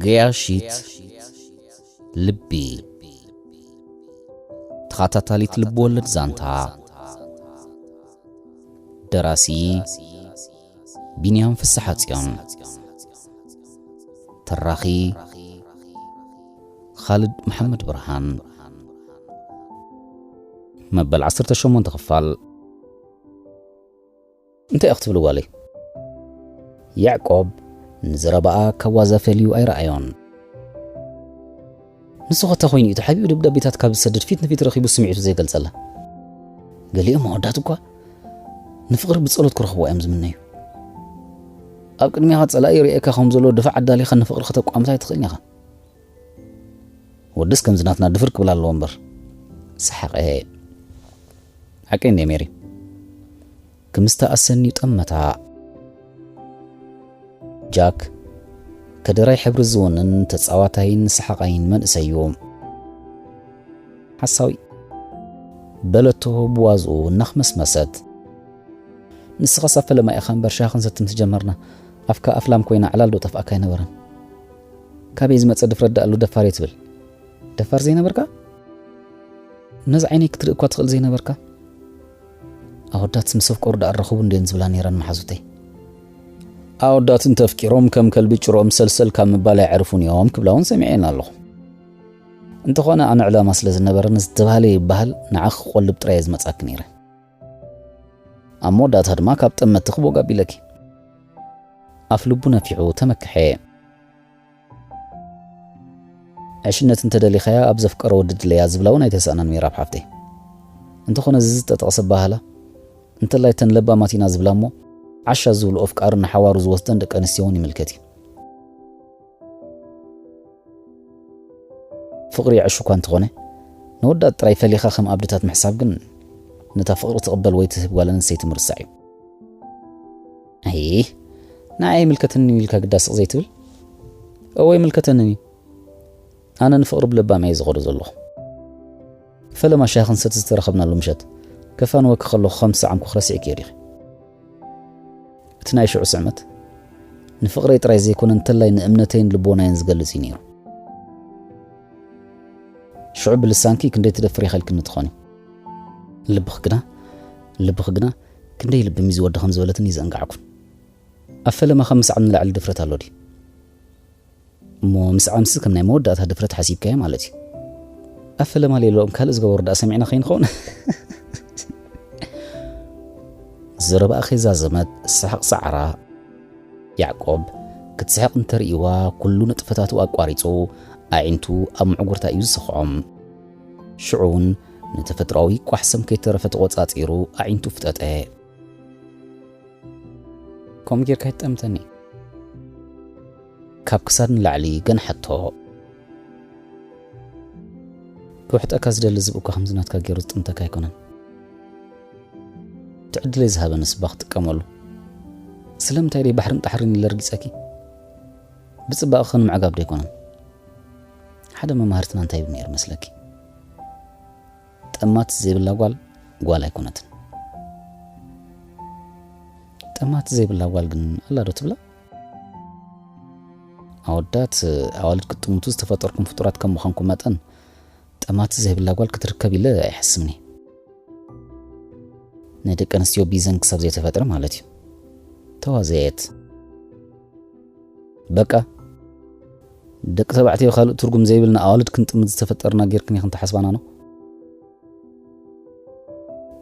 ገያሺት ልቢ። ተኸታታሊት ልብ ወለድ ዛንታ። ደራሲ ቢንያም ፍስሓጽዮን። ተራኺ ኻልድ መሓመድ ብርሃን። መበል ዓሰርተ ሸሞንተ ክፋል። እንታይ ኢኺ ትብሊ ጓለይ? ያዕቆብ ንዘረባኣ ካብ ዋዛ ፈልዩ ኣይረኣዮን። ንሱ ኸ እንታይ ኮይኑ እዩ ተሓቢኡ ደብዳቤታት ካብ ዝሰድድ ፊት ንፊት ረኺቡ ስምዒቱ ዘይገልጸላ? ገሊኦም ኣወዳት እኳ ንፍቕሪ ብጸሎት ክረኽብዋ እዮም ዝምነዩ። ኣብ ቅድሚኻ ጸላኢ ይርእየካ ከም ዘሎ ድፋዕ ኣዳሊኻ ንፍቕሪ ከተቋምታ ኣይትኽእልን ኢኻ። ወድስ ከምዚ ናትና ድፍር ክብል ኣለዎ እምበር። ሰሓቐ። ሓቀይ እንደ ሜሪ። ክምስታ ኣሰንዩ ጠመታ። ጃክ ከደራይ ሕብሪ ዝውንን ተጻዋታይን ሰሓቓይን መንእሰይ እዩ። ሓሳዊ በለቶ ብዋዝኡ እናኽመስመሰት። ንስኻስ ኣብ ፈለማ ኢኻ እምበር ሻሂ ክንሰቲ ምስ ጀመርና ኣፍካ ኣፍላም ኮይና ዕላል ዶ ጠፍኣካ ኣይነበረን? ካበይ ዝመጸ ድፍረት ደኣሉ ደፋር እየ ትብል? ደፋር ዘይነበርካ? ነዚ ዓይነይ ክትርኢ እኳ ትኽእል ዘይነበርካ? ኣወዳት ምስ ኣፍቀሩ ደኣ ረኽቡ እንድየን ዝብላ ነይረን መሓዙተይ። ኣወዳት እንተፍቂሮም ከም ከልቢ ጭሮኦም ሰልሰል ካብ ምባል ኣይዕርፉን እዮም ክብላ እውን ሰሚዐን ኣለኹ። እንተኾነ ኣነ ዕላማ ስለ ዝነበረኒ ዝተባህለ ይበሃል ንዓኺ ክቆልብ ጥራይ እየ ዝመጻኪ ነይረ። ኣብ መወዳእታ ድማ ካብ ጠመትኺ ቦግ ኣቢለኪ። ኣፍ ልቡ ነፊሑ ተመክሐ። ዕሽነት እንተደሊኻያ ኣብ ዘፍቀሮ ወዲ ድለያ ዝብላ እውን ኣይተሳእናን ሜራብ ሓፍተይ። እንተኾነ እዚ ዝተጠቕሰ ኣበሃህላ እንተላይ ተን ለባማት ኢና ዝብላ እሞ ዓሻ ዝብሉ ኣፍቃሪ ንሓዋሩ ዝወስደን ደቂ ኣንስትዮ እውን ይምልከት እዩ። ፍቕሪ ይዕሹ እኳ እንተኾነ፣ ንወዳት ጥራይ ፈሊኻ ከም ኣብድታት ምሕሳብ ግን፣ ነታ ፍቕሪ ትቕበል ወይ ትህብ ጓል ኣንስተይቲ ምርሳዕ እዩ። ኣይ፣ ንዓይ ኣይምልከተንን እዩ ኢልካ ግዳ ስቕ ዘይትብል? እወ ይምልከተንን እዩ። ኣነ ንፍቕሪ ብለባም እየ ዝኸዶ ዘለኹ። ፈለማ ሻሂ ክንሰቲ ዝተረኸብናሉ ምሸት፣ ከፋንወኪ ከለኹ ከም ዝሰዓምኩኺ ረሲዕክዮ ዲኺ? እቲ ናይ ሽዑ ስዕመት፣ ንፍቕረይ ጥራይ ዘይኮነ እንተላይ ንእምነተይን ልቦናይን ዝገልጽ እዩ ነይሩ። ሽዑ ብልሳንኪ ክንደይ ትደፍሪ ኢኺ ኢልክኒ ትኾኒ። ልብኺ ግና፣ ልብኺ ግና ክንደይ ልቢ ሚዝወዲ ከም ዝበለትኒ ዘንጋዕኩን። ኣብ ፈለማ ካብ ምስዓም ንላዕሊ ድፍረት ኣሎ ድዩ? እሞ ምስዓምሲ ከም ናይ መወዳእታ ድፍረት ሓሲብካዮ ማለት እዩ። ኣብ ፈለማ ሌሎኦም ካልእ ዝገበሩ ደኣ ሰሚዕና ከይንኸውን። ዘረባኣ ከይዛዘመት ስሕቕ ሰዓራ። ያዕቆብ ክትስሕቕ እንተርእይዋ፣ ኩሉ ንጥፈታቱ ኣቋሪጹ፣ ኣዒንቱ ኣብ ምዕጉርታ እዩ ዝሰኽዖም። ሽዑ እውን ንተፈጥሮኣዊ ቋሕ ሰም ከይተረፈ ተቖጻጺሩ ኣዒንቱ ፍጠጠ። ከምኡ ጌርካ ኣይትጠምተኒ። ካብ ክሳድ ንላዕሊ ገንሓቶ። ክውሕጠካ ዝደሊ ዝብኢ እኳ ከምዚ ናትካ ገይሩ ዝጥምተካ ኣይኮነን። እቲ ዕድለይ ዝሃበንስ እባ ክጥቀመሉ። ስለምንታይ ደይ ባሕርን ጣሕርን ኢለ ረጊጸኪ? ብጽባቐኺ ንምዕጋብ ዶ ኣይኮነን? ሓደ መማህርትና እንታይ ይብል ነይሩ መስለኪ? ጠማት ዘይብላ ጓል፣ ጓል ኣይኮነትን። ጠማት ዘይብላ ጓል ግን ኣላ ዶ ትብላ? ኣወዳት፣ ኣዋልድ ክትጥምቱ ዝተፈጠርኩም ፍጡራት ከም ምዃንኩም መጠን፣ ጠማት ዘይብላ ጓል ክትርከብ ኢለ ኣይሓስብን እየ። ንደቂ ኣንስትዮ ቢዘን ክሳብ ዘይተፈጥረ ማለት እዩ። ተዋዘየት። በቃ፣ ደቂ ተባዕትዮ ካልእ ትርጉም ዘይብልና ኣዋልድ ክንጥምት ዝተፈጠርና ጌርክን ኢኽን ትሓስባና ነው?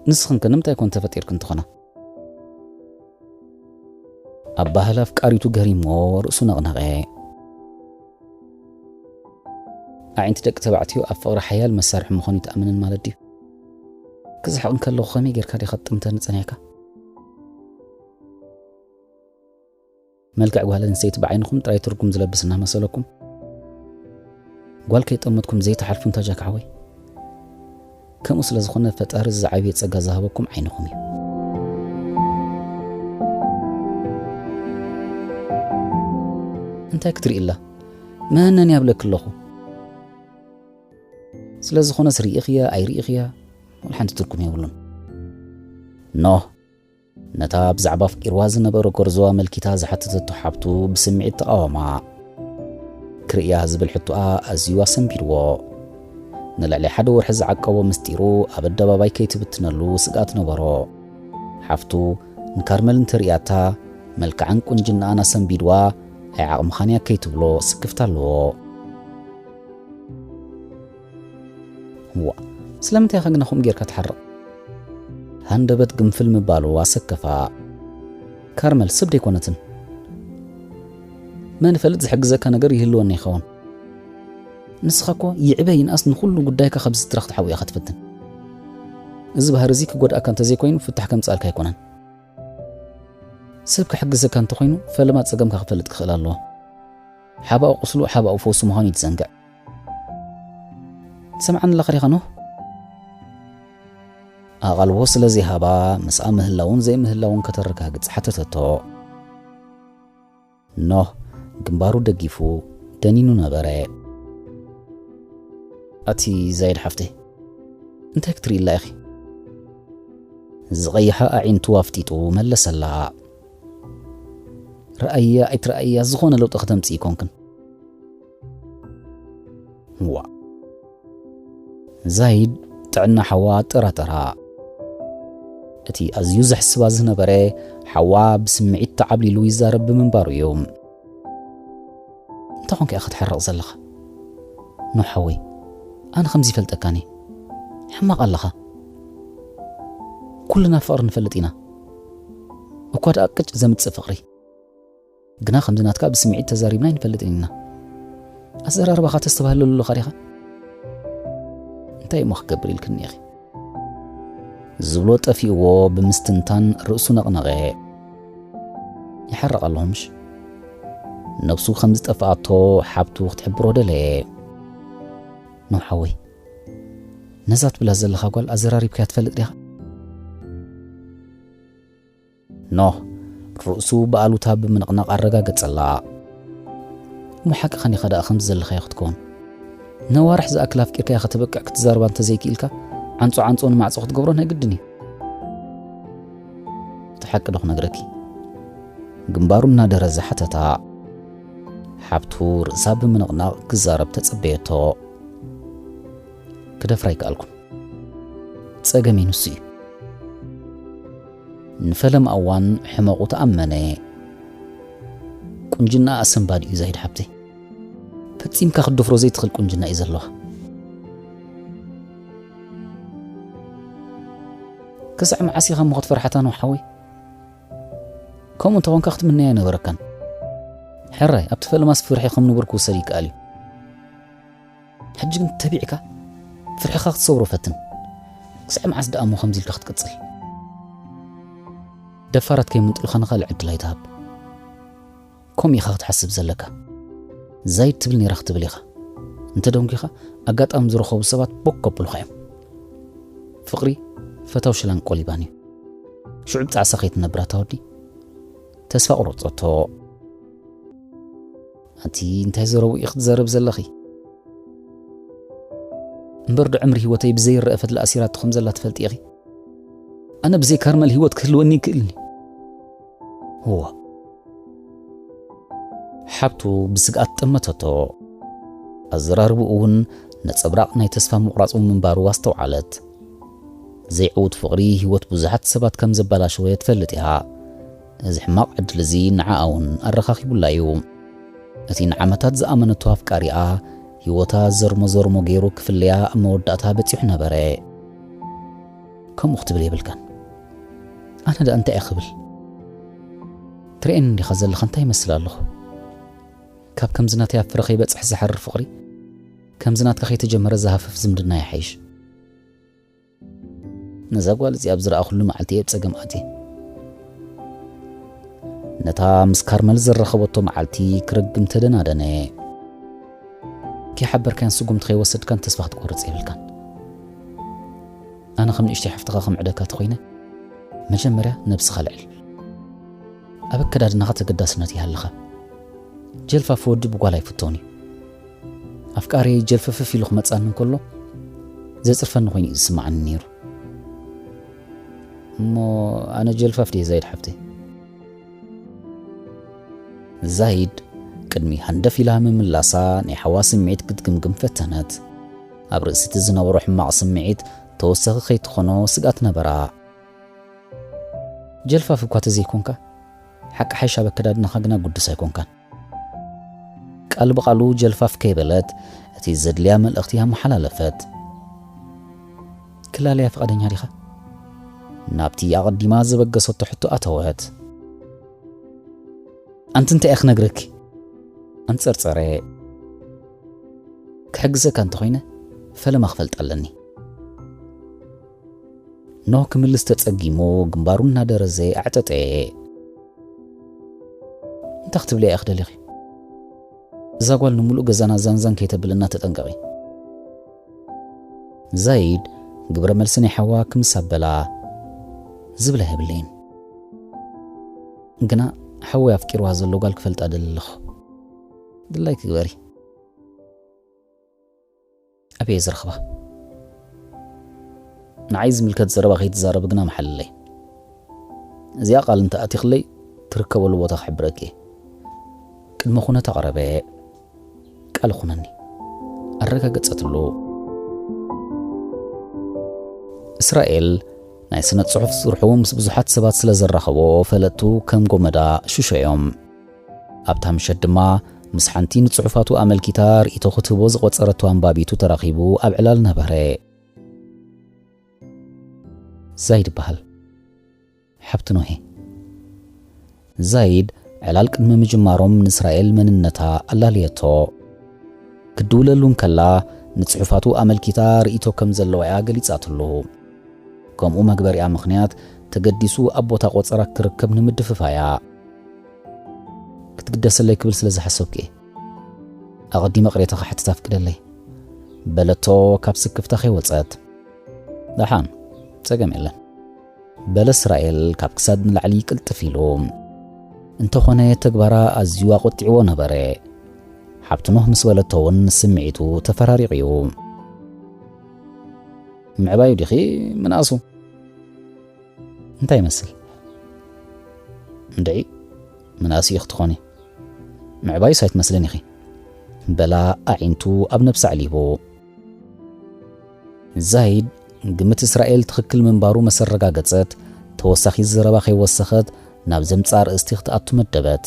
ንስኽን ከ ንምንታይ ኮን ተፈጢርክን ትኾና? ኣባህላ ኣፍቃሪቱ ገሪሞ ርእሱ ነቕነቐ። ኣዒንቲ ደቂ ተባዕትዮ ኣብ ፍቕሪ ሓያል መሳርሒ ምዃኑ ይትኣምንን ማለት ድዩ? ክስሕቕ እንከለኹ ከመይ ጌርካ ዲኻ ትጥምተኒ ጸኒሕካ? መልክዕ ጓል ኣንስተይቲ ብዓይንኹም ጥራይ ትርጉም ዝለብስ እናመሰለኩም፣ ጓል ከይጠመትኩም ዘይትሓልፉ እንታ ጃክ ሓወይ። ከምኡ ስለ ዝኾነ ፈጣሪ ዝዓብየ ጸጋ ዝሃበኩም ዓይንኹም እዩ። እንታይ ክትርኢ ኣላ? መህነን ያብለክ ኣለኹ። ስለ ዝኾነስ ርኢኽያ ኣይርኢኽያ፣ ወላ ሓንቲ ትርጉም የብሉን። ኖህ፣ ነታ ብዛዕባ ኣፍቂርዋ ዝነበረ ጎርዞ ኣመልኪታ ዝሓተተቶ ሓብቱ ብስምዒት ተቓወማ። ክርእያ ዝብል ሕቶኣ ኣዝዩ ኣሰንቢድዎ። ንልዕሊ ሓደ ወርሒ ዝዓቀቦ ምስጢሩ ኣብ ኣደባባይ ከይትብትነሉ ስግኣት ነበሮ። ሓፍቱ ንካርመል እንተርእያታ፣ መልክዓን ቁንጅናኣን ኣሰንቢድዋ፣ ኣይዓቕምኻንያ ከይትብሎ ስክፍታ ኣለዎ። ዋ፣ ስለምንታይ ኢኻ ግና ከምኡ ጌርካ ትሓርቕ? ሃንደበት ግንፍል ምባሉ ኣሰከፋ። ካርመል ሰብ ደይኮነትን። መን ይፈልጥ ዝሕግዘካ ነገር ይህልወኒ ይኸውን። ንስኻ እኮ ይዕበ ይንኣስ ንኹሉ ጉዳይካ ካብ ዝትራኽ ትሓዊ ኢኻ ትፈትን። እዚ ባህሪ እዚ ክጎድኣካ እንተዘይኮይኑ ፍታሕ ከምጽኣልካ ኣይኮነን። ሰብ ክሕግዘካ እንተኾይኑ ፈለማ ጸገምካ ክፈልጥ ክኽእል ኣለዎ። ሓባኡ ቁስሉ ሓባኡ ፈውሱ ምዃኑ ይትዘንግዕ። ትሰምዓኒ ኣለኻ ዲኻ ኖህ? ኣቓልቦ ስለ ዘይሃባ ምስኣ ምህላውን ዘይምህላውን ከተረጋግጽ ሓተተቶ። ኖህ ግንባሩ ደጊፉ ደኒኑ ነበረ። ኣቲ ዛይድ ሓፍተይ፣ እንታይ ክትርኢ ኣላ ኢኺ? ዝቐይሓ ኣዒንቱ ኣፍጢጡ መለሰላ። ረኣያ ኣይትረኣያ ዝኾነ ለውጢ ከተምጽእ ይኮንክን። ዋ፣ ዛይድ ጥዕና ሓዋ ኣጠራጠራ። እቲ ኣዝዩ ዘሕስባ ዝነበረ ሓዋ ብስምዒት ተዓብሊሉ ይዛረብ ብምንባሩ እዩ። እንታይ ኾንካ ኢኻ ትሓርቕ ዘለኻ? ኖህ ሓወይ፣ ኣነ ከምዚ ይፈልጠካኒ። ሕማቕ ኣለኻ። ኩልና ፍቕሪ ንፈልጥ ኢና። እኳ ደኣ ቅጭ ዘምጽእ ፍቕሪ። ግና ከምዚ ናትካ ብስምዒት ተዛሪብና ኣይንፈልጥን ኢና። ኣዘራርባኻ ተስተባህለሉ ኣለኻ ዲኻ? እንታይ እሞ ክገብር ኢልክኒ ኢኺ? ዝብሎ ጠፊእዎ ብምስትንታን ርእሱ ነቕነቐ። ይሓርቕ ኣለኹ ምሽ? ነብሱ ከም ዝጠፍኣቶ ሓብቱ ክትሕብሮ ደለየ። ኖህ ሓወይ፣ ነዛ ትብላ ዘለኻ ጓል ኣዘራሪብካያ ትፈልጥ ዲኻ? ኖህ ርእሱ ብኣሉታ ብምንቕናቕ ኣረጋገጸላ። እሞ ሓቅኻ ዲኻ ደኣ ከምዚ ዘለኻዮ ክትከውን? ነዋርሕ ዝኣክል ኣፍቂርካያ ከተበቅዕ ክትዛረባ እንተዘይክኢልካ፣ ዓንጾ ዓንጾ ንማዕጾ ክትገብሮ ናይ ግድን እዩ። እቲ ሓቂ ዶ ክነግረኪ? ግንባሩ እናደረዘ ሓተታ። ሓብቱ ርእሳ ብምንቕናቕ ክዛረብ ተጸበየቶ። ክደፍራ ኣይከኣልኩን። ጸገመይ ንሱ እዩ። ንፈለማ እዋን ሕመቑ ተኣመነ። ቁንጅና ኣሰንባዲ እዩ ዛይድ ሓብተይ። ፈጺምካ ክትደፍሮ ዘይትኽእል ቁንጅና እዩ ዘለዋ። ክሳዕ መዓስ ኢኻ እሞ ክትፈርሓታ ኖህ ሓወይ? ከምኡ እንተኾንካ ክትምነያ ኣይነበረካን። ሕራይ፣ ኣብቲ ፈለማስ ፍርሒ ከም ንቡር ክውሰድ ይከኣል እዩ። ሕጂ ግን ተቢዕካ ፍርሕኻ ክትሰብሮ ፈትን። ክሳዕ መዓስ ደኣ እሞ ከምዚ ኢልካ ክትቅጽል? ደፋራት ከይምንጥሉኻ ንኻልእ ዕድል ኣይትሃብ። ከምኡ ኢኻ ክትሓስብ ዘለካ። ዛይድ ትብል ነይራ ክትብል ኢኻ። እንተ ደንጒኻ፣ ኣጋጣሚ ዝረኸቡ ሰባት ቦክ ከብሉኻ እዮም። ፍቕሪ ፈታው ሽላን ቆሊባን እዩ። ሽዑ ብጣዕሳ ከይትነብር ኣታ ወዲ። ተስፋ ቁረጸቶ። ኣንቲ እንታይ ዘረቡ ኢኺ ትዛረብ ዘለኺ? እምበር ዶ ዕምሪ ህይወተይ ብዘይረአ ፈትሊ ኣሲራቶ ከም ዘላ ትፈልጢ ኢኺ? ኣነ ብዘይ ካርመል ህይወት ክህልወኒ ይክእልኒ? እዋ። ሓብቱ ብስግኣት ጠመተቶ። ኣዘራርብኡ እውን ነጸብራቕ ናይ ተስፋ ምቑራጹ ምንባሩ ኣስተውዓለት። ዘይዕዉት ፍቕሪ ህይወት ብዙሓት ሰባት ከም ዘበላሸወ ትፈልጥ ኢኻ። እዚ ሕማቕ ዕድል እዚ ንዓኣ እውን ኣረኻኺቡላ እዩ። እቲ ንዓመታት ዝኣመነቶ ኣፍቃሪኣ፣ ህይወታ ዘርሞ ዘርሞ ገይሩ ክፍለያ ኣብ መወዳእታ በጺሑ ነበረ። ከምኡ ክትብል የብልካን። ኣነ ደኣ እንታይ እየ ክብል? ትርእየኒ እንዲኻ ዘለኻ እንታይ ይመስል ኣለኹ? ካብ ከምዚ ናተይ ኣብ ፍረ ከይበጽሕ ዝሓርር ፍቕሪ፣ ከምዚ ናትካ ከይተጀመረ ዝሃፍፍ ዝምድና ይሓይሽ። ነዛ ጓል እዚኣ ኣብ ዝረኣኹሉ መዓልቲ እየ ኣብ ጸገም ኣትየ። ነታ ምስ ካርመል ዝረኸበቶ መዓልቲ ክረግም ተደናደነ። ከይሓበርካያን ስጉምቲ ከይወሰድካን ተስፋ ክትቆርጽ የብልካን። ኣነ ከም ንእሽተይ ሓፍትኻ ክምዕደካ ተኾይነ፣ መጀመርያ ነብስኻ ልዕል። ኣብ ኣከዳድናኻ ተገዳስነት ይሃልኻ። ጀልፋፍ ወዲ ብጓል ኣይፍቶን እዩ። ኣፍቃሪ ጀልፈፍፍ ኢሉ ክመጻኒ እንከሎ ዘጽርፈኒ ኮይኑ እዩ ዝስምዓኒ ነይሩ። እሞ ኣነ ጀልፋፍ ድየ ዛይድ ሓፍተይ? ዛይድ ቅድሚ ሃንደፍ ኢላ ምምላሳ፣ ናይ ሓዋ ስምዒት ክትግምግም ፈተነት። ኣብ ርእሲ እቲ ዝነበሮ ሕማቕ ስምዒት ተወሳኺ ከይትኾኖ ስግኣት ነበራ። ጀልፋፍ እኳ ተዘይኮንካ፣ ሓቂ ሓይሻ በከዳድናኻ ግና ጉዱስ ኣይኮንካን። ቃል ብቓሉ ጀልፋፍ ከይበለት፣ እቲ ዘድልያ መልእኽቲ ኣመሓላለፈት። ክላለያ ፍቓደኛ ዲኻ? ናብቲ ኣቐዲማ ዘበገሰቶ ሕቶ ኣተወት። ኣንቲ እንታይ እየ ክነግረኪ? ኣንጸርጸረ። ክሕግዘካ እንተኾይነ፣ ፈለማ ክፈልጥ ኣለኒ። ኖህ ክምልስ ተጸጊሙ፣ ግንባሩ እናደረዘ ኣዕጠጠ። እንታይ ክትብልያ ኢኺ ደሊኺ? እዛ ጓል ንምሉእ ገዛና ዛንዛን ከይተብልና ተጠንቀቒ። ዛይድ ግብረ መልሲ ናይ ሓዋ ክምስ ኣበላ። ዝብላ የብለይን። ግና ሓወይ ኣፍቂርዋ ዘሎ ጓል ክፈልጣ ደሊ ኣለኹ። ድላይኪ ግበሪ። ኣበይ እየ ዝረኽባ? ንዓይ ዝምልከት ዘረባ ከይትዛረቢ ግና መሓልለይ። እዚኣ ቃል እንተ ኣቲኽለይ ትርከበሉ ቦታ ክሕብረኪ እየ። ቅድመ ኩነት ኣቕረበ። ቃል ኩነኒ። ኣረጋገጸትሉ። እስራኤል ናይ ስነ ጽሑፍ ስርሑ ምስ ብዙሓት ሰባት ስለ ዘራኸቦ ፈለጥቱ ከም ጎመዳ ሽሾ እዮም። ኣብታ ምሸት ድማ ምስ ሓንቲ ንጽሑፋቱ ኣመልኪታ ርእይቶ ክትህቦ ዝቖጸረቶ ኣንባቢቱ ተራኺቡ ኣብ ዕላል ነበረ። ዛይድ ይበሃል። ሓብቲ ኖሄ። ዛይድ ዕላል ቅድሚ ምጅማሮም ንእስራኤል መንነታ ኣላልየቶ። ክድውለሉ እንከላ ንጽሑፋቱ ኣመልኪታ ርእይቶ ከም ዘለዋ እያ ገሊጻትሉ። ከምኡ መግበሪኣ ምኽንያት ተገዲሱ ኣብ ቦታ ቆጸራ ክትርከብ ንምድፍፋያ። ክትግደሰለይ ክብል ስለ ዝሓሰብኩ እየ። ኣቐዲመ ቅሬታ ክሓትት ኣፍቅደለይ። በለቶ ካብ ስክፍታ ከይወጸት። ደሓን፣ ጸገም የለን። በለ እስራኤል ካብ ክሳድ ንላዕሊ ቅልጥፍ ኢሉ። እንተኾነ ተግባራ ኣዝዩ ኣቖጢዕዎ ነበረ። ሓብቲ ኖህ ምስ በለቶ እውን ስምዒቱ ተፈራሪቑ እዩ። ምዕባዩ ዲኺ ምንኣሱ? እንታይ ይመስል? እንድዒ፣ ምንኣሱ ኢኺ ትኾኒ። ምዕባዩስ ኣይትመስልን ኢኺ። በላ ኣዒንቱ ኣብ ነብሳ ኣዕሊቡ። ዛይድ ግምት እስራኤል ትኽክል ምንባሩ መሰረጋገጸት፣ ተወሳኺ ዘረባ ከይወሰኸት ናብ ዘምጽኣ ኣርእስቲ ክትኣቱ መደበት።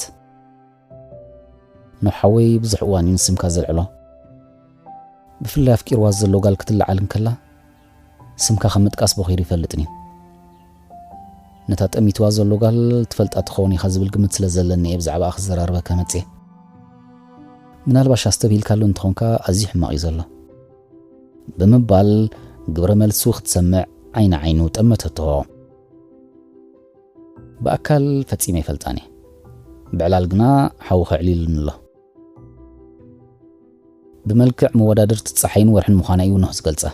ኖህ ሓወይ ብዙሕ እዋን እዩ ንስምካ ዘልዕሎ። ብፍላይ ኣፍቂርዋ ዘሎ ጋል ክትለዓል እንከላ፣ ስምካ ከም ምጥቃስ ቦኺሩ ይፈልጥን እዩ። ነታ ጠሚትዋ ዘሎ ጋል ትፈልጣ ትኸውን ኢኻ ዝብል ግምት ስለ ዘለኒ እየ ብዛዕባኣ ክዘራርበካ መጽየ። ምናልባሽ ኣስተብሂልካሉ እንተኾንካ ኣዝዩ ሕማቕ እዩ ዘሎ። ብምባል ግብረ መልሱ ክትሰምዕ ዓይኒ ዓይኑ ጠመተቶ። ብኣካል ፈጺመ ይፈልጣን እየ። ብዕላል ግና ሓዊ ከዕሊሉኒ ኣሎ። ብመልክዕ መወዳድርቲ ጸሓይን ወርሕን ምዃና እዩ ኖህ ዝገልጻ።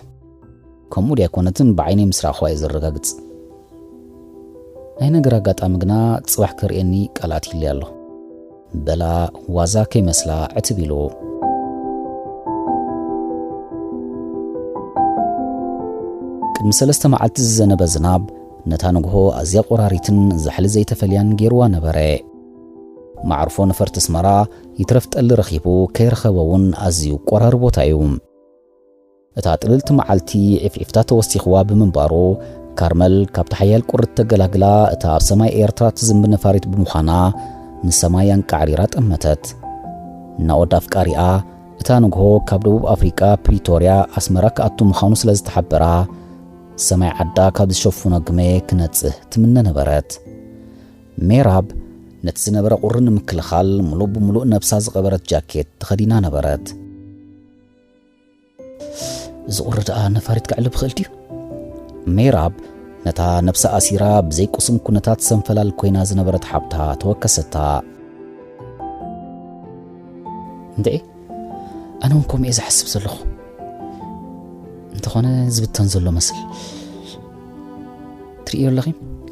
ከምኡ ድያ ኣይኮነትን ብዓይነይ ምስ ረኣኹዋ እየ ዘረጋግጽ። ናይ ነገር ኣጋጣሚ ግና ጽባሕ ከርእየኒ ቃል ኣትዩለይ ኣሎ። በላ ዋዛ ከይመስላ ዕትብ ኢሉ። ቅድሚ ሰለስተ መዓልቲ ዝዘነበ ዝናብ ነታ ንግሆ ኣዝያ ቆራሪትን ዛሕሊ ዘይተፈልያን ገይርዋ ነበረ። መዓርፎ ነፈርቲ ኣስመራ ይትረፍ ጠሊ ረኺቡ ከይረኸበ እውን ኣዝዩ ቆራሪ ቦታ እዩ። እታ ጥልልቲ መዓልቲ ዒፍዒፍታ ተወሲኽዋ ብምንባሩ፣ ካርመል ካብቲ ሓያል ቁሪ ተገላግላ፣ እታ ኣብ ሰማይ ኤርትራ ትዝንቢ ነፋሪት ብምዃና፣ ንሰማይ ኣንቃዕሪራ ጠመተት። ናኦድ ኣፍቃሪኣ፣ እታ ንግሆ ካብ ደቡብ ኣፍሪቃ ፕሪቶርያ ኣስመራ ክኣቱ ምዃኑ ስለ ዝተሓበራ፣ ሰማይ ዓዳ ካብ ዝሸፍኖ ግመ ክነጽህ ትምነ ነበረት። ሜራብ ነቲ ዝነበረ ቁሪ ንምክልኻል፣ ምሉእ ብምሉእ ነብሳ ዝቐበረት ጃኬት ተኸዲና ነበረት። እዚ ቁሪ ደኣ ነፋሪት ከዕልብ ይኽእል ድዩ? ሜራብ ነታ ነብሳ ኣሲራ ብዘይ ቁስን ኩነታት ሰንፈላል ኮይና ዝነበረት ሓብታ ተወከሰታ። እንድዒ፣ ኣነ እውን ከምኡ እየ ዝሓስብ ዘለኹ። እንተኾነ ዝብተን ዘሎ መስል። ትርእዮ ኣለኺ?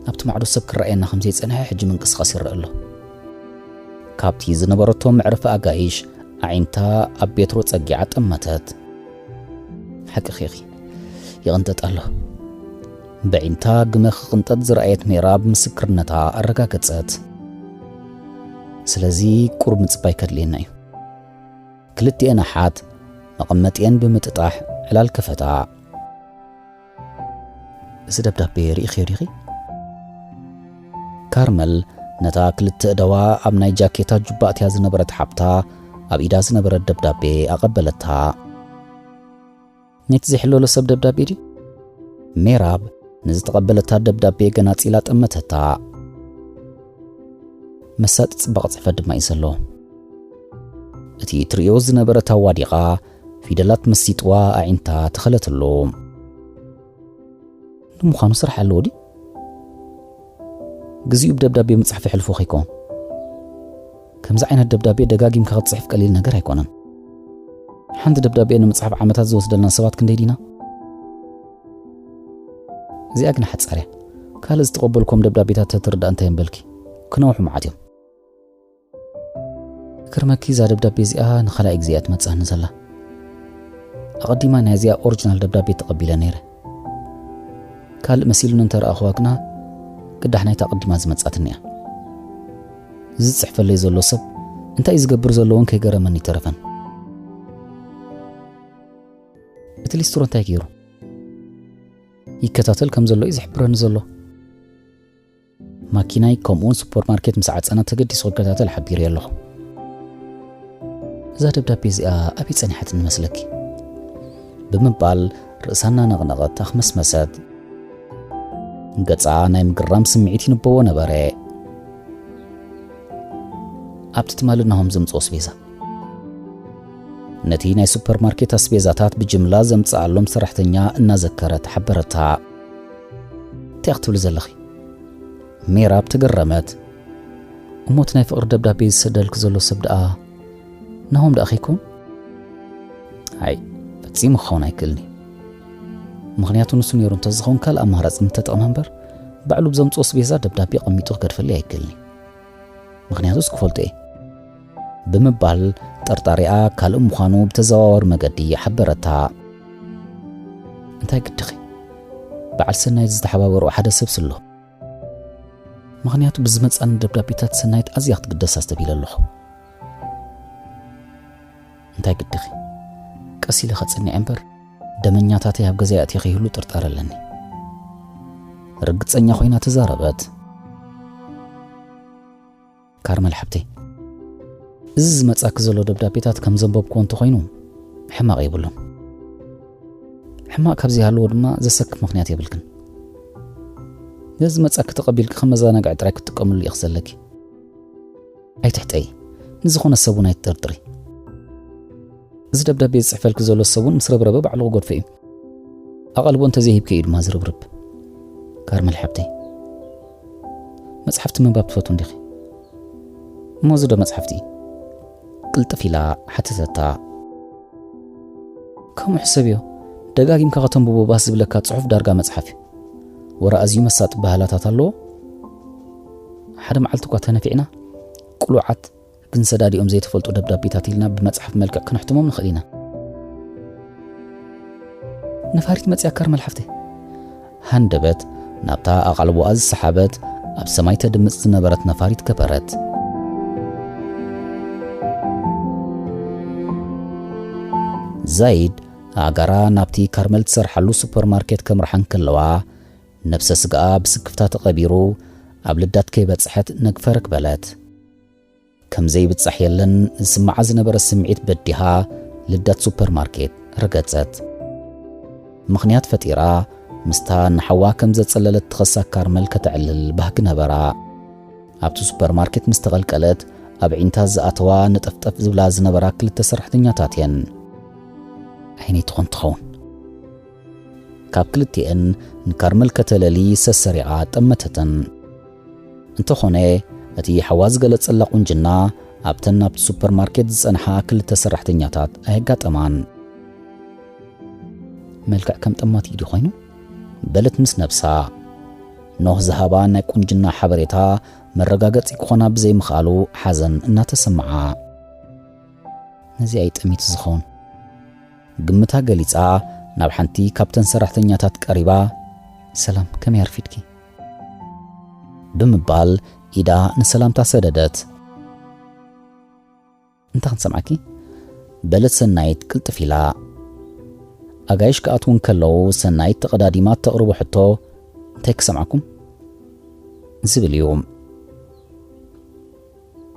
ኣብቲ ማዕዶ ሰብ ክረኣየና ከም ዘይጸንሐ ሕጂ ምንቅስቓስ ይረአ ኣሎ። ካብቲ ዝነበረቶ መዕረፊ ኣጋይሽ ኣዒንታ ኣብ ቤትሮ ጸጊዓ ጠመተት። ሓቅኺ ኢኺ፣ ይቕንጠጥ ኣሎ። በዒንታ ግመ ክቕንጠጥ ዝረኣየት ሜራብ ምስክርነታ ኣረጋገጸት። ስለዚ ቁሩብ ምጽባይ ከድልየና እዩ። ክልቲኤን ኣሓት መቐመጢኤን ብምጥጣሕ ዕላል ከፈታ። "እዚ ደብዳቤ ርኢኽዮ ዲኺ?" ካርመል ነታ ክልተ እደዋ ኣብ ናይ ጃኬታ ጁባ ኣትያ ዝነበረት ሓብታ ኣብ ኢዳ ዝነበረት ደብዳቤ ኣቐበለታ። "ነቲ ዘይሕለሎ ሰብ ደብዳቤ ድዩ?" ሜራብ ንዝተቐበለታ ደብዳቤ ገናጺላ ጠመተታ። "መሳጢ ጽባቐ ጽሕፈት ድማ እዩ ዘለዎ። እቲ ትርእዮ ዝነበረ ታዋዲቓ ፊደላት መሲጥዋ ኣዒንታ ተኸለትሉ። ንምዃኑ ስራሕ ኣለዎ ድዩ? ግዚኡ ብደብዳቤ ምጽሓፍ የሕልፎ ከይኮን? ከምዚ ዓይነት ደብዳቤ ደጋጊምካ ክትጽሕፍ ቀሊል ነገር ኣይኮነን። ሓንቲ ደብዳቤ ንምጽሓፍ ዓመታት ዝወስደልና ሰባት ክንደይ ዲና? እዚኣ ግን ሓጻር እያ። ካልእ ዝተቐበልኩም ደብዳቤታት ተትርዳእ እንታይ እምበልኪ? ክነውሑ መዓት እዮም። ክርመኪ እዛ ደብዳቤ እዚኣ ንኻልኣይ ግዜ እያ ትመጽኣኒ ዘላ። ኣቐዲማ ናይ እዚኣ ኦሪጂናል ደብዳቤ ተቐቢለ ነይረ። ካልእ መሲሉኒ እንተ ረኣኹዋ ግና ቅዳሕ ናይታ ኣቐዲማ ዝመጻትኒ እያ። እዚ ዝጽሕፈለይ ዘሎ ሰብ እንታይ እዩ ዝገብር ዘሎ እውን ከይገረመኒ ይተረፈን። እቲ ሊስትሮ እንታይ ገይሩ? ይከታተል ከም ዘሎ እዩ ዝሕብረኒ ዘሎ። ማኪናይ ከምኡውን ሱፐርማርኬት ምስ ዓጸና ተገዲሱ ክከታተል ሓቢረ ኣለኹ። እዛ ደብዳቤ እዚኣ ኣበይ ጸኒሓትኒ መስለኪ?" ብምባል ርእሳ እናነቕነቐት ኣኽመስመሰት። ገጻ ናይ ምግራም ስምዒት ይንበቦ ነበረ። "ኣብቲ ትማሊ ናሆም ዘምጽኦ ኣስቤዛ፣ ነቲ ናይ ሱፐርማርኬት ኣስቤዛታት ብጅምላ ዘምጽኣሎም ሰራሕተኛ እናዘከረት ሓበረታ። እንታይ ክትብሊ ዘለኺ?" ሜራብ ተገረመት። "እሞ እቲ ናይ ፍቕሪ ደብዳቤ ዝሰደልክ ዘሎ ሰብ ደኣ ናሆም ደኣ ከይኮን?" "ኣይ፣ ፈጺሙ ክኸውን ኣይክእልን እዩ። ምኽንያቱ ንሱ ነይሩ እንተዝኸውን ካልእ ኣማራጺ ምተጠቕመ እምበር፣ ባዕሉ ብዘምጽኦ ኣስቤዛ ደብዳቤ ኣቐሚጡ ክገድፈለይ ኣይክእልን እዩ። ምኽንያቱስ ክፈልጦ እየ" ብምባል ጥርጣሬኣ ካልእ ምዃኑ ብተዘዋዋሪ መገዲ ሓበረታ። "እንታይ ግድኺ? በዓል ሰናይት ዝተሓባበርኦ ሓደ ሰብሲ ኣሎ። ምኽንያቱ ብዝመጻኒ ደብዳቤታት ሰናይት ኣዝያ ክትግደስ ኣስተብሂለ ኣለኹ። እንታይ ግድኺ? ቀስ ኢለ ከጽንዕ እምበር፣ ደመኛታተይ ኣብ ገዛይ ኣትየ ከይህሉ ጥርጣረ ኣለኒ።" ርግጸኛ ኮይና ተዛረበት። "ካርመል ሓብተይ፣ እዚ ዝመጻኪ ዘሎ ደብዳቤታት ከም ዘንበብክዎ እንተኾይኑ ሕማቕ የብሉን። ሕማቕ ካብ ዘይሃለዎ ድማ ዘሰክፍ ምኽንያት የብልክን። ነዚ ዝመጻኪ ተቐቢልኪ ከም መዘናግዒ ጥራይ ክትጥቀምሉ ኢኺ ዘለኪ። ኣይትሕጠዪ፣ ንዝኾነ ሰብ እውን ኣይትጠርጥሪ። እዚ ደብዳቤ ዝጽሕፈልኪ ዘሎ ሰብ እውን ምስ ረብረበ ባዕሉ ክገድፎ እዩ። ኣቓልቦ እንተዘይሂብኪ እዩ ድማ ዝርብርብ። ካርመል ሓብተይ፣ መጽሓፍቲ ምንባብ ትፈትው እንዲኺ? እሞ እዚ ዶ መጽሓፍቲ?" ቅልጥፍ ኢላ ሓተተታ። "ከምኡ ሕሰብዮ፣ ደጋጊምካ ከተንብቦ ባስ ዝብለካ ጽሑፍ ዳርጋ መጽሓፍ እዩ። ወረ ኣዝዩ መሳጢ ባህላታት ኣለዎ። ሓደ መዓልቲ እኳ ተነፊዕና፣ ቅሉዓት ግን ሰዳዲኦም ዘይተፈልጡ ደብዳቤታት ኢልና ብመጽሓፍ መልክዕ ክነሕትሞም ንኽእል ኢና።" "ነፋሪት መጽያ ካርመል ሓፍተይ?" ሃንደበት ናብታ ኣቓልቦኣ ዝሰሓበት ኣብ ሰማይ ተድምጽ ዝነበረት ነፋሪት ገበረት። ዛይድ ኣእጋራ ናብቲ ካርመል ትሰርሓሉ ሱፐርማርኬት ከምርሓ እንከለዋ፣ ነብሰ ስጋኣ ብስክፍታ ተቐቢሩ ኣብ ልዳት ከይበጽሐት ነግፈረግ በለት። ከም ዘይብጻሕ የለን ዝስምዓ ዝነበረ ስምዒት በዲሃ ልዳት ሱፐርማርኬት ረገጸት። ምኽንያት ፈጢራ ምስታ ንሓዋ ከም ዘጸለለት ትኸሳ ካርመል ከተዕልል ባህጊ ነበራ። ኣብቲ ሱፐርማርኬት ምስ ተቐልቀለት ኣብ ዒንታ ዝኣተዋ ንጠፍጠፍ ዝብላ ዝነበራ ክልተ ሰራሕተኛታት እየን። ዓይነይ ትኾን ትኸውን። ካብ ክልቲኤን ንካርመል ከተለሊ ሰሰሪቓ ጠመተተን። እንተኾነ እቲ ሓዋ ዝገለጸላ ቁንጅና ኣብተን ናብቲ ሱፐርማርኬት ዝጸንሓ ክልተ ሰራሕተኛታት ኣየጋጠማን። "መልክዕ ከም ጠማቲ ድዩ ኮይኑ?" በለት ምስ ነብሳ። ኖህ ዝሃባ ናይ ቁንጅና ሓበሬታ መረጋገጺ ክኾና ብዘይምኽኣሉ ሓዘን እናተሰምዓ። "ነዚ ኣይጠሚቱ ዝኸውን?" ግምታ ገሊጻ ናብ ሓንቲ ካብተን ሰራሕተኛታት ቀሪባ፣ "ሰላም፣ ከመይ ኣርፊድኪ?" ብምባል ኢዳ ንሰላምታ ሰደደት። እንታይ ክንሰምዓኪ? በለት ሰናይት ቅልጥፍ ኢላ። ኣጋይሽ ክኣትዉ እንከለዉ ሰናይት ተቐዳዲማ እተቕርቦ ሕቶ፣ እንታይ ክሰምዓኩም? ዝብል እዩ።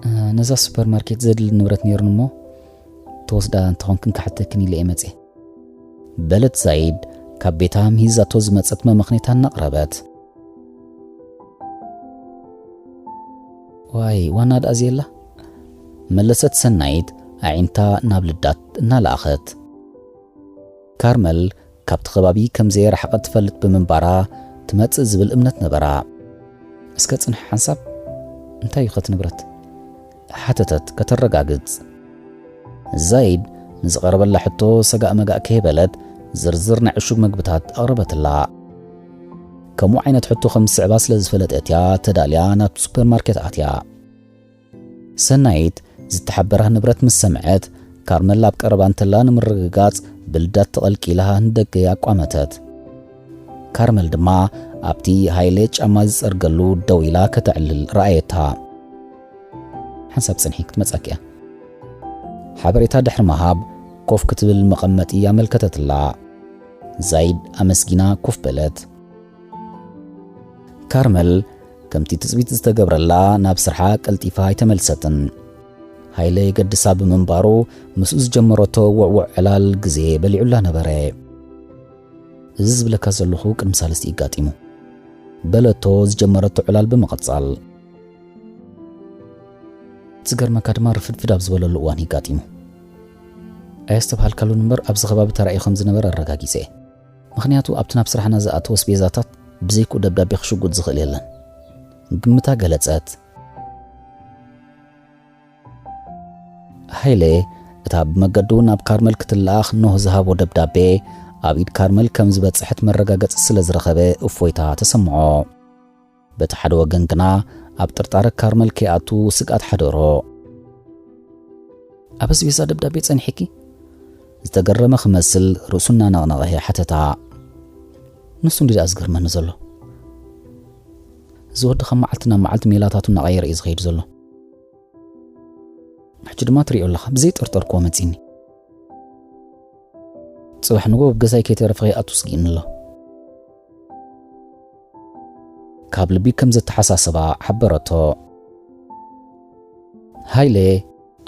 "እ፣ ነዛ ሱፐርማርኬት ዘድሊ ንብረት ነይሩን እሞ፣ ተወስዳ እንተኾንክን ክሓተክን ኢለ እየ መጽየ" በለት ዛይድ፣ ካብ ቤታ ምሂዛቶ ዝመጸት መመኽኔታ እናቕረበት። "ዋይ፣ ዋና ደኣ ዘየላ?" መለሰት ሰናይት፣ ኣዒንታ ናብ ልዳት እናለኣኸት። ካርመል ካብቲ ከባቢ ከም ዘየረሓቐት ትፈልጥ ብምንባራ፣ ትመጽእ ዝብል እምነት ነበራ። "እስከ ጽንሒ ሓንሳብ፣ እንታይ እዩ ኸቲ ንብረት?" ሓተተት ከተረጋግጽ። ዛይድ ንዝቐረበላ ሕቶ ሰጋእ መጋእ ከይበለት፣ ዝርዝር ናይ ዕሹግ መግብታት ኣቕረበትላ። ከምኡ ዓይነት ሕቶ ከም ዝስዕባ ስለ ዝፈለጠት እያ ተዳልያ ናብቲ ሱፐርማርኬት ኣትያ። ሰናይት ዝተሓበራ ንብረት ምስ ሰምዐት፣ ካርመል ኣብ ቀረባ እንተላ ንምርግጋጽ ብልዳት ተቐልቂላ ንደገ ኣቋመተት። ካርመል ድማ ኣብቲ ሃይለ ጫማ ዝጸርገሉ ደው ኢላ ከተዕልል ረኣየታ። "ሓንሳብ ጽንሒ ክትመጻኪ እያ" ሓበሬታ ድሕሪ ምሃብ፣ ኮፍ ክትብል መቐመጢ ኣመልከተትላ። ዛይድ ኣመስጊና ኮፍ በለት። ካርመል ከምቲ ትጽቢት ዝተገብረላ ናብ ስርሓ ቀልጢፋ ኣይተመልሰትን። ሃይለ የገድሳ ብምንባሩ፣ ምስኡ ዝጀመረቶ ውዕውዕ ዕላል ግዜ በሊዑላ ነበረ። "እዚ ዝብለካ ዘለኹ ቅድሚ ሳልስቲ እዩ ጋጢሙ" በለቶ ዝጀመረቶ ዕላል ብምቕጻል። ዝገርመካ ድማ ርፍድፍድ ኣብ ዝበለሉ እዋን እዩ ጋጢሙ። ኣየስተብሃልካሉን እምበር ኣብዚ ከባቢ ተራእዩ ከም ዝነበረ ኣረጋጊጸ እየ። ምኽንያቱ ኣብቲ ናብ ስራሕና ዝኣተወ ኣስቤዛታት ብዘይክኡ ደብዳቤ ክሽጉጥ ዝኽእል የለን። ግምታ ገለጸት። ሃይለ እታ ብመገዱ ናብ ካርመል ክትለኣኽ ኖህ ዝሃቦ ደብዳቤ ኣብ ኢድ ካርመል ከም ዝበጽሐት መረጋገጺ ስለ ዝረኸበ እፎይታ ተሰምዖ። በቲ ሓደ ወገን ግና ኣብ ጥርጣረ ካርመል ከይኣቱ ስግኣት ሓደሮ። "ኣብ ኣስቤዛ ደብዳቤ ጸኒሕኪ?" ዝተገረመ ክመስል ርእሱ እናነቕነቐ ሓተታ። "ንሱ እንዲ ደኣ ዝገርመኒ ዘሎ። እዚ ወዲ ካብ መዓልቲ ናብ መዓልቲ ሜላታቱ እናቐየረ እዩ ዝኸይድ ዘሎ። ሕጂ ድማ ትሪኦ ኣለኻ፣ ብዘይጠርጠርክዎ መጺኒ። ጽባሕ ንጎ ኣብ ገዛይ ከይተረፈ ከይኣቱ ስጊእኒ ኣሎ" ካብ ልቢ ከም ዘተሓሳሰባ ሓበረቶ። ሃይለ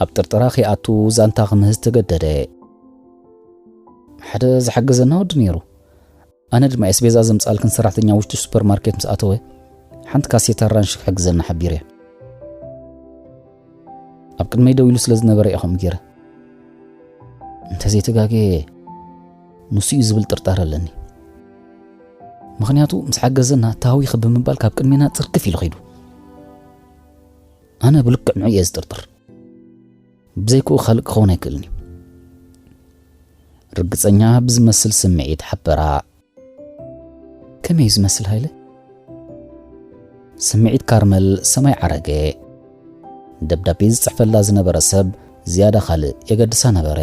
ኣብ ጥርጠራ ከይኣቱ ዛንታ ክምህዝ ተገደደ። "ሓደ ዝሓገዘና ወዲ ነይሩ። ኣነ ድማ ኣስቤዛ ዘምጻልክን ሰራሕተኛ ውሽጢ ሱፐርማርኬት ምስ ኣተወ፣ ሓንቲ ካሴት ኣራንሺ ክሕግዘና ሓቢረ። ኣብ ቅድመይ ደው ኢሉ ስለ ዝነበረ እየ ከምኡ ገይረ። እንተዘይተጋግየ፣ ንሱ እዩ ዝብል ጥርጣረ ኣለኒ። ምኽንያቱ ምስ ሓገዘና፣ ታዊኺ ብምባል ካብ ቅድሜና ጽርግፍ ኢሉ ኸይዱ። ኣነ ብልክዕ ንዑ እየ ዝጥርጥር። ብዘይክኡ ካልእ ክኸውን ኣይክእልን እዩ" ርግጸኛ ብዝመስል ስምዒት ሓበራ። "ከመይ እዩ ዝመስል ሃይለ?" ስምዒት ካርመል ሰማይ ዓረገ። ደብዳቤ ዝጽሕፈላ ዝነበረ ሰብ ዝያዳ ካልእ የገድሳ ነበረ።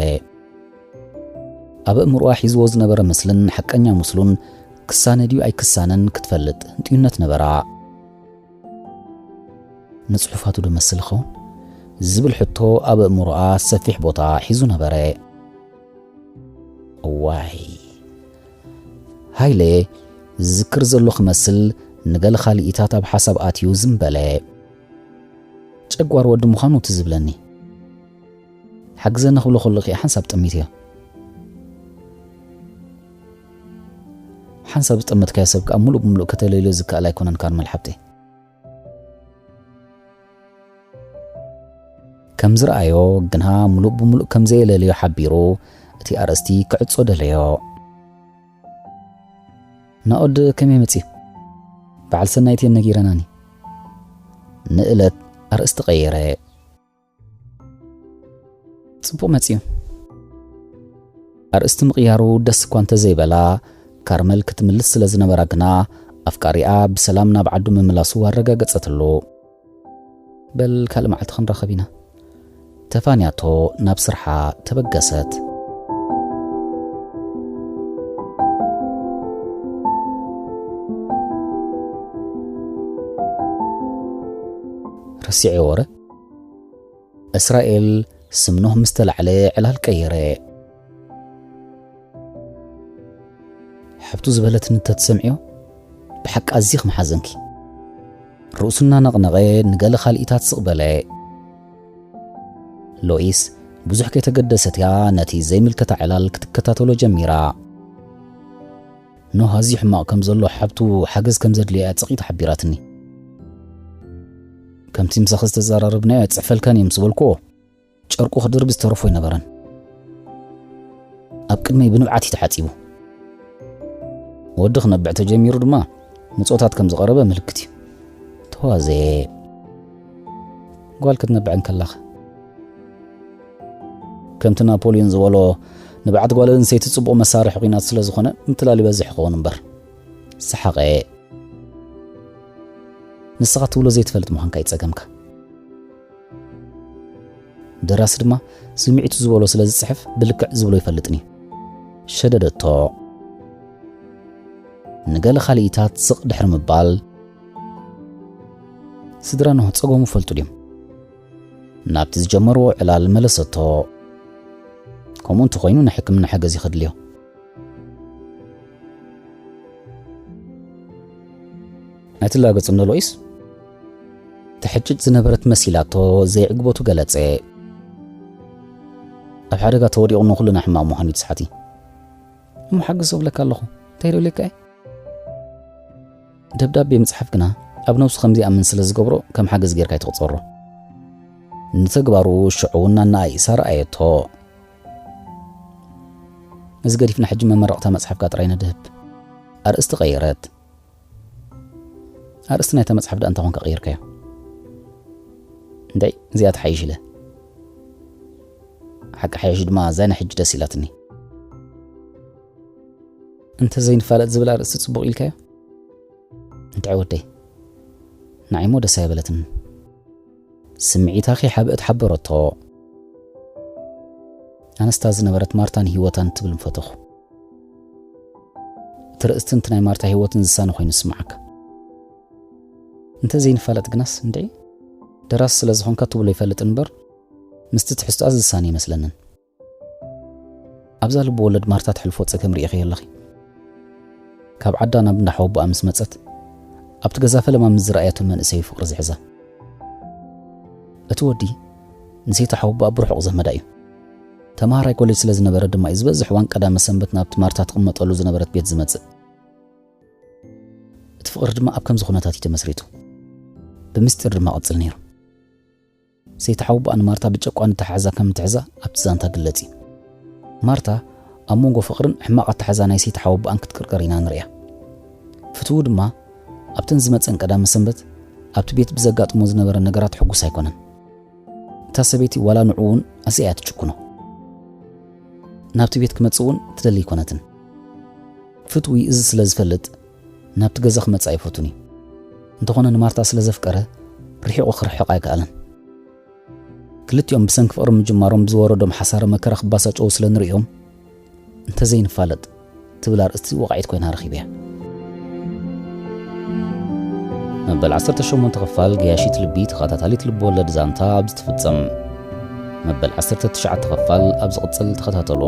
ኣብ ኣእምሮኣ ሒዝዎ ዝነበረ ምስልን ሓቀኛ ምስሉን ክሳነ ድዩ ኣይክሳነን ክትፈልጥ ህንጥዩነት ነበራ። "ንጽሑፋቱ ዶ መስል ይኸውን?" ዝብል ሕቶ ኣብ ኣእምሮኣ ሰፊሕ ቦታ ሒዙ ነበረ። እዋይ! ሃይለ ዝዝክር ዘሎ ክመስል፣ ንገለ ካልኢታት ኣብ ሓሳብ ኣትዩ ዝም በለ። ጨጓር ወዲ ምዃኑ እቲ ዝብለኒ። ሓግዘኒ ክብሎ ከሎ ከኣ ሓንሳብ ጠሚተዮ። ሓንሳብ ዝጠመትካዮ ሰብ ከኣ ምሉእ ብምሉእ ከተለልዮ ዝከኣል ኣይኮነን ካርመል ሓብተይ። ከም ዝረኣዮ ግና ምሉእ ብምሉእ ከም ዘየለልዮ ሓቢሩ እቲ ኣርእስቲ ክዕጾ ደለዮ። ናኦድ ከመይ መጺኡ? በዓል ሰናይት እየን ነጊረናኒ። ንእለት ኣርእስቲ ቀየረ። ጽቡቕ መጺኡ። ኣርእስቲ ምቕያሩ ደስ እኳ እንተዘይበላ፣ ካርመል ክትምልስ ስለ ዝነበራ ግና፣ ኣፍቃሪኣ ብሰላም ናብ ዓዱ ምምላሱ ኣረጋገጸትሉ። በል ካልእ መዓልቲ ክንራኸብ ኢና። ተፋንያቶ ናብ ስርሓ ተበገሰት። ረሲዐ ወረ እስራኤል ስም ኖህ ምስ ተላዕለ ዕላል ቀየረ። ሓብቱ ዝበለትኒ እንተትሰምዕዮ፣ ብሓቂ ኣዚኺ ምሓዘንኪ። ርእሱ እናነቕነቐ ንገለ ካልኢታት ስቕ በለ። ሎኢስ ብዙሕ ከይተገደሰት እያ ነቲ ዘይምልከታ ዕላል ክትከታተሎ ጀሚራ። ኖህ ኣዝዩ ሕማቕ ከም ዘሎ፣ ሓብቱ ሓገዝ ከም ዘድልያ እያ ጸቒጣ ሓቢራትኒ። ከምቲ ምሳኺ ዝተዘራረብናዮ ኣይጽሕፈልካን እየ ምስ በልክዎ፣ ጨርቁ ክድርብ ዝተረፎ ኣይነበረን። ኣብ ቅድመይ ብንብዓት እዩ ተሓጺቡ። ወዲ ክነብዕ ተጀሚሩ ድማ ምጾታት ከም ዝቐረበ ምልክት እዩ። ተዋዘየ። ጓል ክትነብዕ እንከላኸ? ከምቲ ናፖልዮን ዝበሎ፣ ንብዓት ጓል ኣንስተይቲ ጽቡቕ መሳርሒ ኲናት ስለ ዝኾነ፣ ምትላል ይበዝሕ ይኸውን እምበር። ሰሓቐ። ንስኻ ትብሎ ዘይትፈልጥ ምዃንካ እዩ ጸገምካ። ደራሲ ድማ ስምዒቱ ዝበሎ ስለ ዝጽሕፍ፣ ብልክዕ ዝብሎ ይፈልጥን እዩ። ሸደደቶ። ንገለ ካልኢታት ስቕ ድሕሪ ምባል፣ ስድራ ኖህ ጸገሙ ፈልጡ ድዮም? ናብቲ ዝጀመርዎ ዕላል መለሰቶ። ከምኡ እንተኾይኑ ናይ ሕክምና ሓገዝ እዩ ከድልዮ። ኣይትላገጽ እንዶ ሎኢስ? ትሕጭጭ ዝነበረት መሲላቶ ዘይዕግበቱ ገለጸ። ኣብ ሓደጋ ተወዲቑ ንኹልና ሕማቕ ምዃኑ እዩ ትስሓቲ። እሞ ሓግዝ እብለካ ኣለኹ። እንታይ ዶ ኢለካ እየ? ደብዳቤ ምጽሓፍ ግና ኣብ ነብሱ ከም ዘይኣምን ስለ ዝገብሮ ከም ሓገዝ ጌርካ ኣይትቑጸሮ። ንተግባሩ ሽዑ እናነኣኢሳ ረኣየቶ። እዚ ገዲፍና ሕጂ መመረቕታ መጽሓፍካ ጥራይ ነድህብ። ኣርእስቲ ቀየረት። ኣርእስቲ ናይታ መጽሓፍ ደኣ እንታይ ኮንካ ቀይርካዮ? እንታይ እዚኣ ትሓይሽ ኢለ። ሓቂ ሓይሽ ድማ እዛ ናይ ሕጂ ደስ ኢላትኒ። እንተ ዘይንፋለጥ ዝብል ኣርእስቲ ጽቡቕ ኢልካዮ? እንታይ ወደይ? ንዓይሞ ደስ ኣይበለትን። ስምዒታኺ ሓብእት ሓበረቶ። ኣነስታ ዝነበረት ማርታን ህይወታን ትብል ምፈተኹ። እቲ ርእስቲ እንት ናይ ማርታ ህይወትን ዝሳነ ኮይኑ ዝስምዓካ። እንተ ዘይንፋለጥ ግናስ እንድዒ፣ ደራሲ ስለ ዝኾንካ ትብሎ ይፈልጥ እምበር፣ ምስቲ ትሕዝቶኣ ዝሳነ ይመስለንን። ኣብዛ ልቢ ወለድ ማርታ ትሕልፎ ጸገም ርኢኺዮ ኣለኺ። ካብ ዓዳ ናብ እንዳ ሓወቦኣ ምስ መጸት፣ ኣብቲ ገዛ ፈለማ ምስ ዝረኣየቶም መንእሰይ እዩ ፍቕሪ ዝሕዛ። እቲ ወዲ ንሰይቲ ሓወቦኣ ብርሑቕ ዘመዳ እዩ። ተማሃራይ ኮሌጅ ስለ ዝነበረ ድማ እዩ ዝበዝሕ እዋን ቀዳመ ሰንበት ናብቲ ማርታ ትቕመጠሉ ዝነበረት ቤት ዝመጽእ። እቲ ፍቕሪ ድማ ኣብ ከምዚ ኩነታት እዩ ተመስሪቱ። ብምስጢር ድማ ቅጽል ነይሩ። ሰይቲ ሓወቦኣ ንማርታ ብጨቋን ኣተሓሕዛ ከም እትሕዛ ኣብቲ ዛንታ ግለጽ እዩ። ማርታ ኣብ መንጎ ፍቕርን ሕማቕ ኣተሓዛ ናይ ሰይቲ ሓወቦኣን ክትቅርቀር ኢና ንርእያ። ፍትዉ ድማ ኣብተን ዝመጸን ቀዳመ ሰንበት ኣብቲ ቤት ብዘጋጥሞ ዝነበረ ነገራት ሕጉስ ኣይኮነን። እታ ሰበይቲ ዋላ ንዕኡ እውን ኣዝያ እያ ትጭኩኖ። ናብቲ ቤት ክመጽእ እውን ትደሊ ኣይኮነትን። ፍትዊ እዚ ስለ ዝፈልጥ ናብቲ ገዛ ክመጽእ ኣይፈቱን እዩ። እንተኾነ ንማርታ ስለ ዘፍቀረ ርሒቑ ክርሕቕ ኣይከኣለን። ክልቲኦም ብሰንኪ ፍቕሪ ምጅማሮም ብዝወረዶም ሓሳረ መከራ ክባሳጨዉ ስለ ንርእዮም እንተዘይንፋለጥ ትብል ኣርእስቲ ወቓዒት ኮይና ረኺበያ። መበል ዓሰርተ ሸሞንተ ክፋል ገያሺት ልቢ ተኸታታሊት ልቢ ወለድ ዛንታ ኣብዚ ትፍጸም። መበል ዓሰርተ ትሽዓተ ክፋል ኣብ ዝቕጽል ተኸታተሉ።